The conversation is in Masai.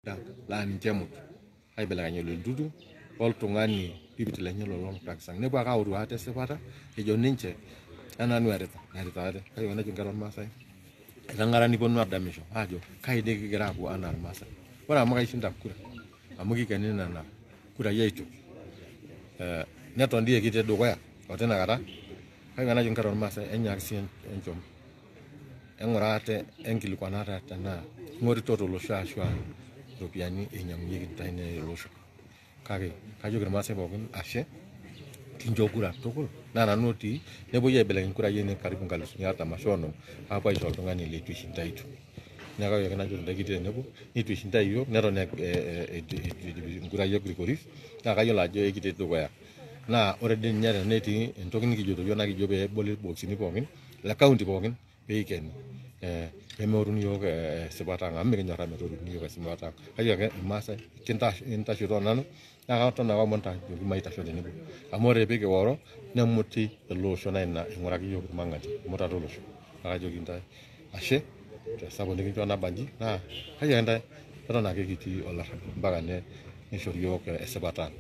Laa ninche emut aibelekeny Ole Ntutu oltung'ani deputy lenye lolo Sang. Nepuo ake aoru ate esipata ejo ninche enaa nu erita narita ate. Kake enajo inkera ormaasai etang'ara niponu adamisho ajo kai dii kigira aapuo anaa irmaasai. Ore amu kaishinda kura amu kikeni nena kurai aituny, neton dii ekitii dukuya o tinakata. Kake enajo inkera ormaasai enyaaki sii enchom eng'ura ate enkilikwanata tenaa king'orito tolosho ashu aa iropiyiani einyang'unyieki intae ele osho. Kake kajoki irmaasai pookin ashe kincho kura tukul naa nanu otii nepuoi aibelekeny inkurai ainei karibu 40,000 ashu 50 aapuo aisho oltung'ani leitu ishinda itu. Neeku kajoki najoki intae kitii tenebo nitu ishinda iyiook neton inkurai e Gregoris naa kayiolo ajo ekitii dukuya. Naa ore dii ninye tenetii entoki nikijoito iyiook naa kijo pee eboli irbokisini pookin le county pookin pee eikeni pemeoruni iyiook esipata ang amu mikinyorraa metoruni iyiook esipata ang. Kajoki ake irmaasai intasho nanu naa katon ake aomon ajoki maitasho tenebo amu ore pee kioro nemuti ele osho naa ina ing'uraki iyiook irmang'ati emutata olosho. Naa kajoki intae ashe te support nikinchoo nabanji naa kajoki ake intae eton ake kitii olarrabal mpaka nishori iyiook esipata ang.